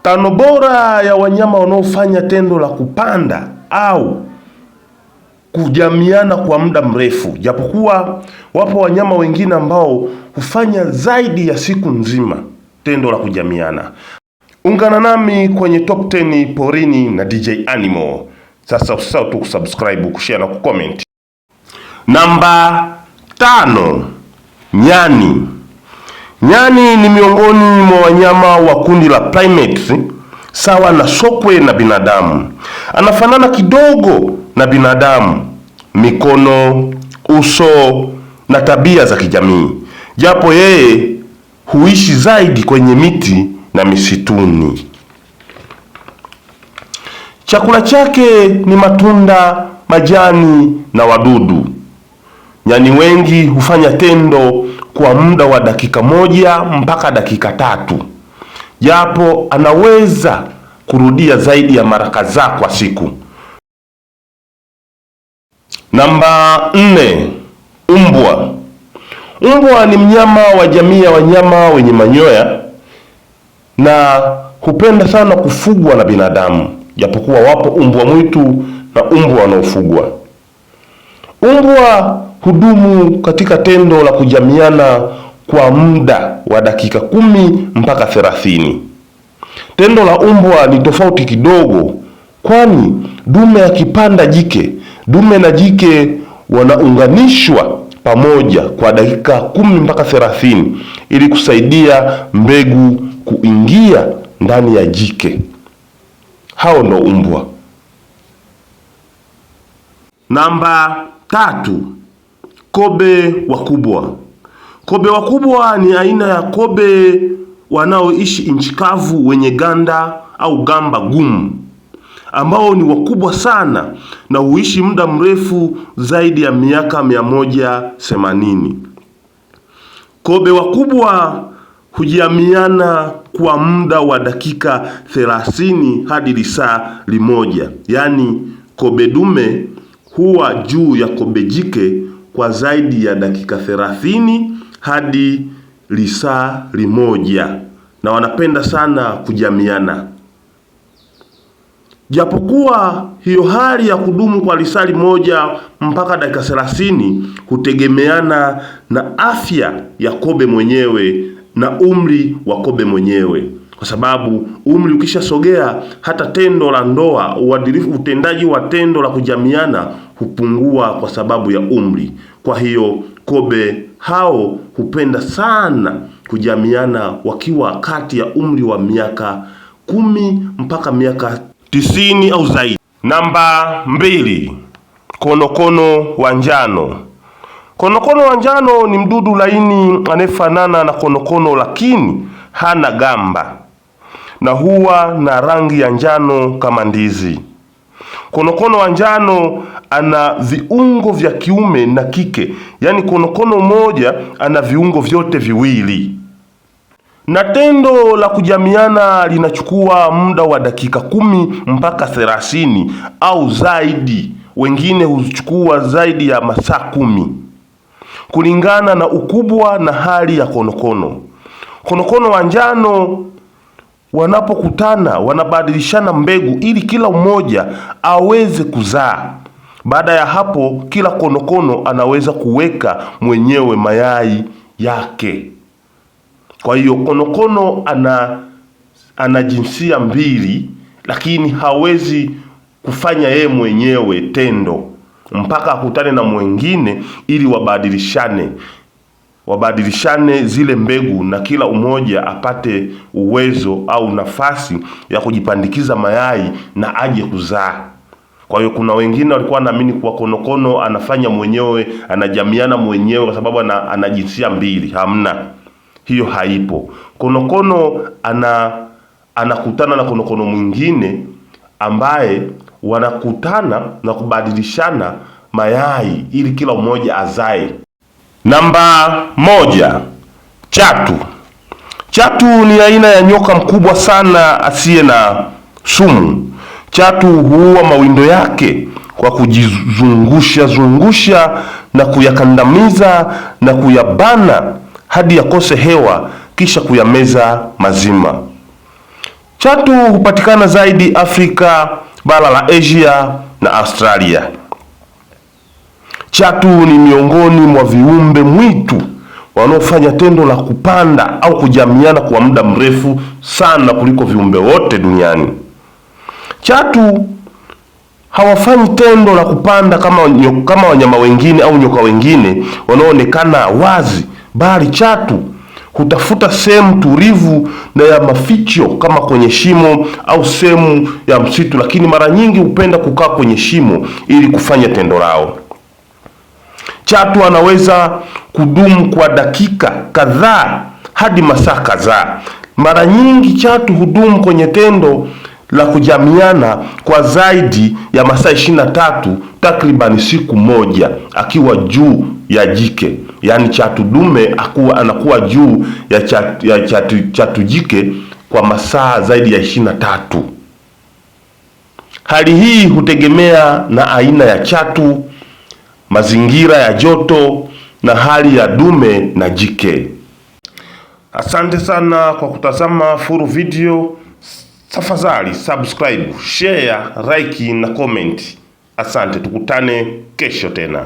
Tano bora ya wanyama wanaofanya tendo la kupanda au kujamiana kwa muda mrefu, japokuwa wapo wanyama wengine ambao hufanya zaidi ya siku nzima tendo la kujamiana. Ungana nami kwenye top 10 porini na DJ Animal. Sasa usisahau tu kusubscribe, kushare na kucomment. Namba 5, nyani. Nyani ni miongoni mwa wanyama wa kundi la primates, sawa na sokwe na binadamu. Anafanana kidogo na binadamu, mikono, uso na tabia za kijamii, japo yeye huishi zaidi kwenye miti na misituni. Chakula chake ni matunda, majani na wadudu. Nyani wengi hufanya tendo kwa muda wa dakika 1 mpaka dakika 3, japo anaweza kurudia zaidi ya mara kadhaa kwa siku. Namba 4, umbwa. Umbwa ni mnyama wa jamii ya wanyama wenye manyoya na hupenda sana kufugwa na binadamu, japokuwa wapo umbwa mwitu na umbwa wanaofugwa. Umbwa hudumu katika tendo la kujamiana kwa muda wa dakika 10 mpaka 30. Tendo la umbwa ni tofauti kidogo, kwani dume akipanda jike, dume na jike wanaunganishwa pamoja kwa dakika 10 mpaka 30 ili kusaidia mbegu kuingia ndani ya jike. Hao ndo umbwa. Namba 3, kobe wakubwa. Kobe wakubwa ni aina ya kobe wanaoishi nchi kavu wenye ganda au gamba gumu, ambao ni wakubwa sana na huishi muda mrefu zaidi ya miaka 180. Kobe wakubwa hujiamiana kwa muda wa dakika 30 hadi lisaa limoja. Yaani kobe dume huwa juu ya kobe jike kwa zaidi ya dakika 30 hadi lisaa limoja, na wanapenda sana kujamiana. Japokuwa hiyo hali ya kudumu kwa lisaa limoja mpaka dakika 30 hutegemeana na afya ya kobe mwenyewe na umri wa kobe mwenyewe, kwa sababu umri ukishasogea hata tendo la ndoa, uadilifu, utendaji wa tendo la kujamiana hupungua kwa sababu ya umri. Kwa hiyo kobe hao hupenda sana kujamiana wakiwa kati ya umri wa miaka 10 mpaka miaka 90 au zaidi. Namba 2, konokono wa njano. Konokono wa njano ni mdudu laini anayefanana na konokono lakini hana gamba na huwa na rangi ya njano kama ndizi. Konokono wa njano ana viungo vya kiume na kike, yaani konokono moja ana viungo vyote viwili. Na tendo la kujamiana linachukua muda wa dakika 10 mpaka 30 au zaidi, wengine huchukua zaidi ya masaa 10 kulingana na ukubwa na hali ya konokono. Konokono wa njano wanapokutana wanabadilishana mbegu ili kila mmoja aweze kuzaa. Baada ya hapo, kila konokono anaweza kuweka mwenyewe mayai yake. Kwa hiyo konokono ana jinsia mbili, lakini hawezi kufanya yeye mwenyewe tendo mpaka akutane na mwingine ili wabadilishane zile mbegu na kila umoja apate uwezo au nafasi ya kujipandikiza mayai na aje kuzaa. Kwa hiyo kuna wengine walikuwa wanaamini kuwa konokono anafanya mwenyewe, anajamiana mwenyewe kwa sababu ana jinsia mbili. Hamna, hiyo haipo. Konokono anakutana na konokono mwingine ambaye wanakutana na kubadilishana mayai ili kila mmoja azae. Namba 1, chatu. Chatu ni aina ya nyoka mkubwa sana asiye na sumu. Chatu huua mawindo yake kwa kujizungusha zungusha na kuyakandamiza na kuyabana hadi yakose hewa, kisha kuyameza mazima. Chatu hupatikana zaidi Afrika, bara la Asia na Australia. Chatu ni miongoni mwa viumbe mwitu wanaofanya tendo la kupanda au kujamiana kwa muda mrefu sana kuliko viumbe wote duniani. Chatu hawafanyi tendo la kupanda kama wanyama wengine au nyoka wengine wanaoonekana wazi, bali chatu hutafuta sehemu tulivu na ya maficho kama kwenye shimo au sehemu ya msitu, lakini mara nyingi hupenda kukaa kwenye shimo ili kufanya tendo lao. Chatu anaweza kudumu kwa dakika kadhaa hadi masaa kadhaa. Mara nyingi chatu hudumu kwenye tendo la kujamiana kwa zaidi ya masaa 23, takribani siku moja, akiwa juu ya jike. Yaani chatu dume anakuwa juu ya chatu jike kwa masaa zaidi ya 23. Hali hii hutegemea na aina ya chatu, mazingira ya joto na hali ya dume na jike. Asante sana kwa kutazama full video. Tafadhali subscribe, share, like na comment. Asante, tukutane kesho tena.